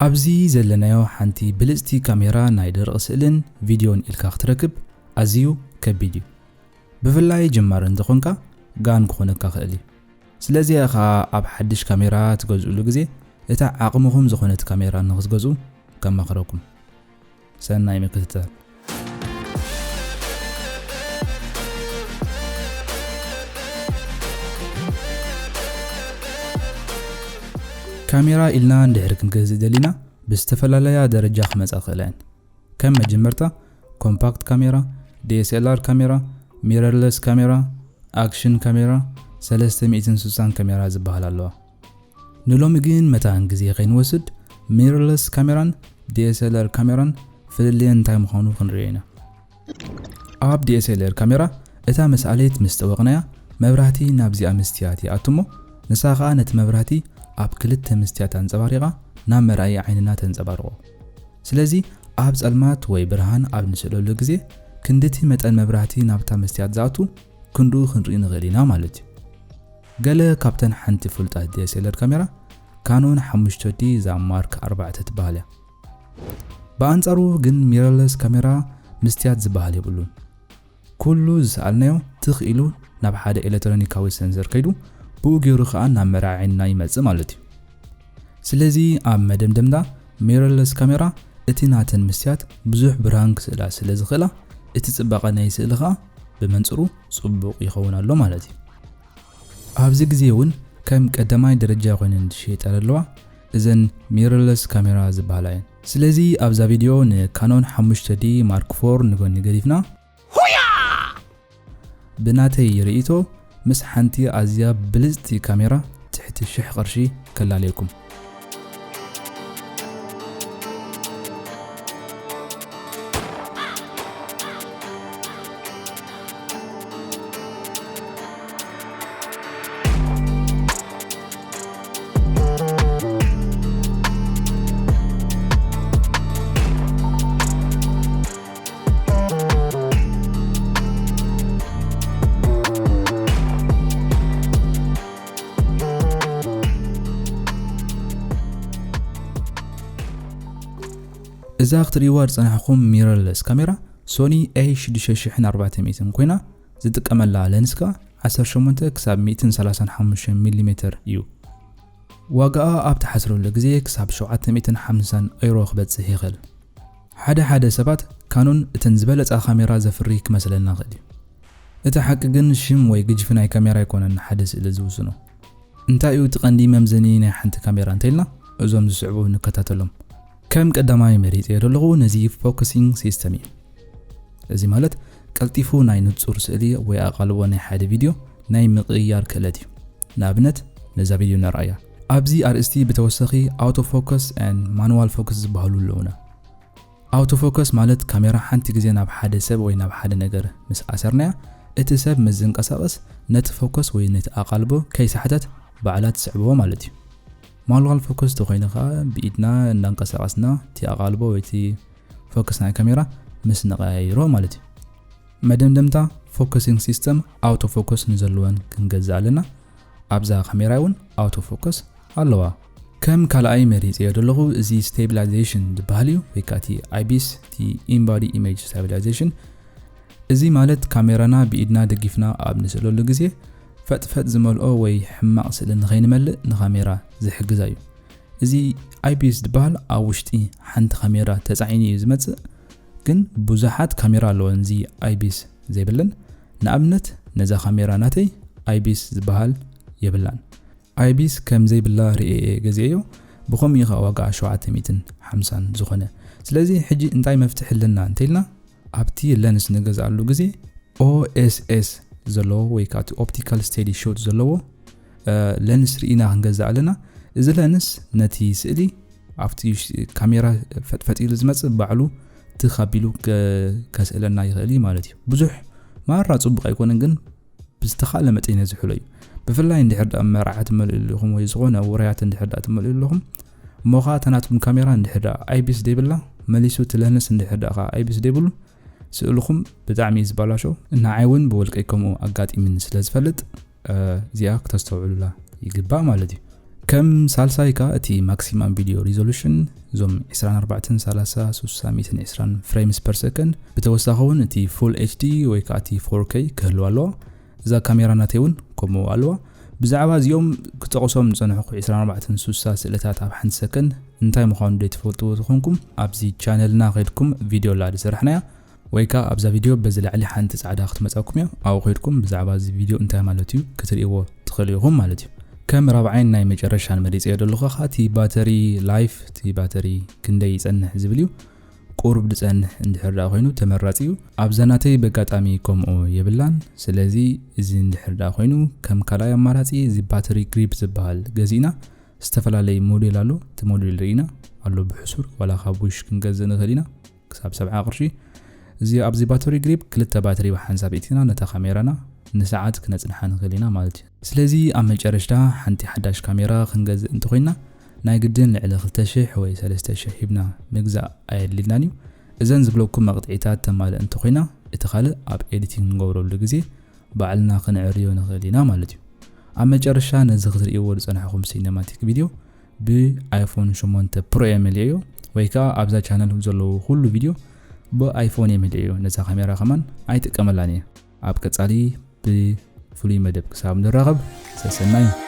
ኣብዚ ዘለናዮ ሓንቲ ብልጽቲ ካሜራ ናይ ደረቕ ስእልን ቪድዮን ኢልካ ክትረክብ ኣዝዩ ከቢድ እዩ። ብፍላይ ጀማሪ እንተኾንካ ጋን ክኾነካ ክእል እዩ። ስለዚ ኢኻ ኣብ ሓድሽ ካሜራ ትገዝእሉ ግዜ እታ ዓቕምኹም ዝኾነት ካሜራ ንኽትገዝኡ ከማኽረኩም። ሰናይ ምክትታል። ካሜራ ኢልና እንድሕር ክንገዝእ ደሊና ብዝተፈላለያ ደረጃ ክመጻ ክእላ እየን። ከም መጀመርታ ኮምፓክት ካሜራ፣ ዲ ኤስ ኤል ኣር ካሜራ፣ ሚረርለስ ካሜራ፣ ኣክሽን ካሜራ፣ ሰለስተ ሚእትን ስሳን ካሜራ ዝበሃል ኣለዋ። ንሎሚ ግን መታን ግዜ ከይንወስድ ሚረርለስ ካሜራን ዲ ኤስ ኤል ኣር ካሜራን ፍልልየን እንታይ ምዃኑ ክንሪኦ ኢና። ኣብ ዲ ኤስ ኤል ኣር ካሜራ እታ መስኣሌት ምስ ጠወቕናያ መብራህቲ ናብዚኣ መስትያት ይኣቱ እሞ ንሳ ኸኣ ነቲ መብራህቲ ኣብ ክልተ መስትያት ኣንጸባሪቓ ናብ መርኣዪ ዓይንና ተንጸባርቖ። ስለዚ ኣብ ጸልማት ወይ ብርሃን ኣብ ንስእለሉ ግዜ ክንድቲ መጠን መብራህቲ ናብታ መስትያት ዝኣቱ ክንድኡ ክንርኢ ንኽእል ኢና ማለት እዩ። ገለ ካብተን ሓንቲ ፍሉጣት ዲ ኤስ ኤል ኣር ካሜራ ካኖን ሓሙሽተ ዲ እዛ ማርክ ኣርባዕተ ትበሃል እያ። ብኣንጻሩ ግን ሚረርለስ ካሜራ መስትያት ዝበሃል የብሉን። ኩሉ ዝሰኣልናዮ ትኽ ኢሉ ናብ ሓደ ኤሌክትሮኒካዊ ሰንሰር ከይዱ ብኡ ገይሩ ኸኣ ናብ መርኣዪ ዓይንና ይመጽእ ማለት እዩ። ስለዚ ኣብ መደምደምታ ሚረርለስ ካሜራ እቲ ናተን መስትያት ብዙሕ ብርሃን ክስእላ ስለ ዝኽእላ እቲ ጽባቐ ናይ ስእሊ ኸኣ ብመንጽሩ ጽቡቕ ይኸውን ኣሎ ማለት እዩ። ኣብዚ ግዜ እውን ከም ቀዳማይ ደረጃ ኮይነን ዝሽየጣ ዘለዋ እዘን ሚረርለስ ካሜራ ዝበሃላ እየን። ስለዚ ኣብዛ ቪድዮ ንካኖን ሓሙሽተ ዲ ማርክ ፎር ንጎኒ ገዲፍና ብናተይ ርእይቶ ምስ ሓንቲ ኣዝያ ብልጽቲ ካሜራ ትሕቲ ሽሕ ቅርሺ ከላለየኩም። እዛ ክትርእይዋ ዝጸናሕኩም ሚረርለስ ካሜራ ሶኒ ኤ ሽዱሽተ ሽሕን ኣርባዕተ ሚእትን ኮይና ዝጥቀመላ ለንስ ከኣ ዓሰርተ ሸሞንተ ክሳብ ሚእትን ሰላሳን ሓሙሽተን ሚሊ ሜተር እዩ። ዋጋኣ ኣብ ትሓስረሉ ግዜ ክሳብ ሸውዓተ ሚእትን ሓምሳን ኤውሮ ክበጽሕ ይኽእል። ሓደ ሓደ ሰባት ካኖን እተን ዝበለጻ ካሜራ ዘፍሪ ክመስለና ይኽእል እዩ። እቲ ሓቂ ግን ሽም ወይ ግጅፊ ናይ ካሜራ ኣይኮነን ሓደ ስእሊ ዝውስኖ። እንታይ እዩ እቲ ቀንዲ መምዘኒ ናይ ሓንቲ ካሜራ እንተኢልና እዞም ዝስዕቡ ንከታተሎም። ከም ቀዳማይ መሪጸዮ ዘለኹ ነዚ ፎከሲንግ ሲስተም እዩ። እዚ ማለት ቀልጢፉ ናይ ንጹር ስእሊ ወይ ኣቓልቦ ናይ ሓደ ቪድዮ ናይ ምቕያር ክእለት እዩ። ንኣብነት ነዛ ቪድዮ ነርኣያ። ኣብዚ ኣርእስቲ ብተወሳኺ ኣውቶ ፎከስ and ማኑዋል ፎከስ ዝበሃሉ ኣለዉና። ኣውቶ ፎከስ ማለት ካሜራ ሓንቲ ግዜ ናብ ሓደ ሰብ ወይ ናብ ሓደ ነገር ምስ ኣሰርናያ እቲ ሰብ ምስ ዝንቀሳቐስ ነቲ ፎከስ ወይ ነቲ ኣቓልቦ ከይሳሕተት ባዕላ ትስዕብዎ ማለት እዩ። ማኑዋል ፎከስ ተኾይኑ ኸኣ ብኢድና እንዳንቀሳቐስና እቲ ኣቓልቦ ወይ እቲ ፎከስ ናይ ካሜራ ምስ ንቐያይሮ ማለት እዩ። መደምደምታ ፎከሲንግ ሲስተም ኣውቶ ፎከስ ንዘለወን ክንገዝእ ኣለና። ኣብዛ ካሜራ እውን ኣውቶ ፎከስ ኣለዋ። ከም ካልኣይ መሪጸዮ ዘለኹ እዚ ስቴቢላይዜሽን ዝበሃል እዩ ወይ ከዓ እቲ ኣይቢስ እቲ ኢንባዲ ኢሜጅ ስታቢላይዜሽን። እዚ ማለት ካሜራና ብኢድና ደጊፍና ኣብ ንስእለሉ ግዜ ፈጥፈጥ ዝመልኦ ወይ ሕማቕ ስእሊ ንኸይንመልእ ንካሜራ ዝሕግዛ እዩ። እዚ ኣይቢስ ዝበሃል ኣብ ውሽጢ ሓንቲ ካሜራ ተጻዒኑ እዩ ዝመጽእ። ግን ብዙሓት ካሜራ ኣለወን እዚ ኣይቢስ ዘይብለን። ንኣብነት ነዛ ካሜራ ናተይ ኣይቢስ ዝበሃል የብላን። ኣይቢስ ከም ዘይብላ ርእየ ገዚኤዮ። ብኸምኡ እዩ ከዓ ዋጋ ሸውዓተ ሚእትን ሓምሳን ዝኾነ። ስለዚ ሕጂ እንታይ መፍትሒ ኣለና እንተኢልና ኣብቲ ለንስ ንገዝኣሉ ግዜ ኦኤስኤስ ዘለዎ ወይ ከዓ እቲ ኦፕቲካል ስቴዲ ሾት ዘለዎ ለንስ ርኢና ክንገዝእ ኣለና። እዚ ለንስ ነቲ ስእሊ ኣብቲ ካሜራ ፈጥፈጥ ኢሉ ዝመፅእ ባዕሉ ትኽ ኣቢሉ ከስእለና ይኽእል እዩ ማለት እዩ። ብዙሕ ማራ ፅቡቕ ኣይኮነን፣ ግን ብዝተኻለ መጠን ዝሕሎ እዩ። ብፍላይ እንድሕር ደኣ መርዓ ትመልኡ ኣለኹም ወይ ዝኾነ ውራያት እንድሕር ደኣ ትመልኡ ኣለኹም እሞ ኸዓ እታ ናትኩም ካሜራ እንድሕር ደኣ ኣይቢስ ደይብላ መሊሱ እቲ ለንስ እንድሕር ደኣ ኸዓ ኣይቢስ ደይብሉ ስእልኹም ብጣዕሚ እዩ ዝበላሾ። ንዓይ እውን ብውልቀይ ከምኡ ኣጋጢምኒ ስለ ዝፈልጥ እዚኣ ክተስተውዕሉላ ይግባእ ማለት እዩ። ከም ሳልሳይ ከኣ እቲ maximum video resolution፣ እዞም ዕስራን ኣርባዕተን፣ ሰላሳ፣ ስሳ፣ ሚእትን ዕስራን frames per second፣ ብተወሳኺ እውን እቲ full HD ወይ ከኣ እቲ four K ክህልዋ ኣለዋ። እዛ ካሜራ ናተይ እውን ከምኡ ኣለዋ። ብዛዕባ እዚኦም ክጠቕሶም ዝጸንሕኩ ዕስራን ኣርባዕተን ስሳ ስእልታት ኣብ ሓንቲ ሰከንድ እንታይ ምዃኑ ዘይትፈልጥዎ ዝኾንኩም፣ ኣብዚ ቻነልና ከይድኩም ቪድዮ ላ ዝሰራሕናያ ወይ ከኣ ኣብዛ ቪድዮ በዚ ላዕሊ ሓንቲ ጻዕዳ ክትመጻኩም እያ። ኣብኡ ከይድኩም ብዛዕባ እዚ ቪድዮ እንታይ ማለት እዩ ክትርእይዎ ትኽእሉ ኢኹም ማለት እዩ። ከም ራብዓይን ናይ መጨረሻን መሪጸዮ ዘለኹ ከኣ እቲ ባተሪ ላይፍ፣ እቲ ባተሪ ክንደይ ይጸንሕ ዝብል እዩ። ቁሩብ ዝጸንሕ እንድሕር ደኣ ኮይኑ ተመራጺ እዩ። ኣብዛ ናተይ በጋጣሚ ከምኡ የብላን። ስለዚ እዚ እንድሕር ደኣ ኮይኑ ከም ካልኣይ ኣማራጺ እዚ ባተሪ ግሪፕ ዝበሃል ገዚእና፣ ዝተፈላለየ ሞዴል ኣሎ። እቲ ሞዴል ርኢና ኣሎ ብሕሱር ዋላ ካብ ዊሽ ክንገዝእ ንኽእል ኢና ክሳብ ሰብዓ ቅርሺ። እዚ ኣብዚ ባተሪ ግሪፕ ክልተ ባተሪ ብሓንሳብ እቲና ነታ ካሜራና ንሰዓት ክነጽንሓ ንኽእል ኢና ማለት እዩ። ስለዚ ኣብ መጨረሽታ ሓንቲ ሓዳሽ ካሜራ ክንገዝእ እንተኾይና ናይ ግድን ልዕሊ ክልተ ሽሕ ወይ ሰለስተ ሽሕ ሂብና ምግዛእ ኣየድልናን እዩ። እዘን ዝብለኩም መቕጥዒታት ተማልእ እንተኾይና እቲ ካልእ ኣብ ኤዲቲንግ ንገብረሉ ግዜ ባዕልና ክንዕርዮ ንኽእል ኢና ማለት እዩ። ኣብ መጨረሻ ነዚ ክትርእይዎ ዝጸናሕኩም ሲነማቲክ ቪድዮ ብኣይፎን ሸሞንተ ፕሮ እየ መሊኤዮ ወይ ከኣ ኣብዛ ቻነል ዘለዉ ኩሉ ቪድዮ ብኣይፎን እየ መሊኤዮ። ነዛ ካሜራ ከማን ኣይጥቀመላን እየ። ኣብ ቀጻሊ ብፍሉይ መደብ ክሳብ ንራኸብ ሰሰናዩ።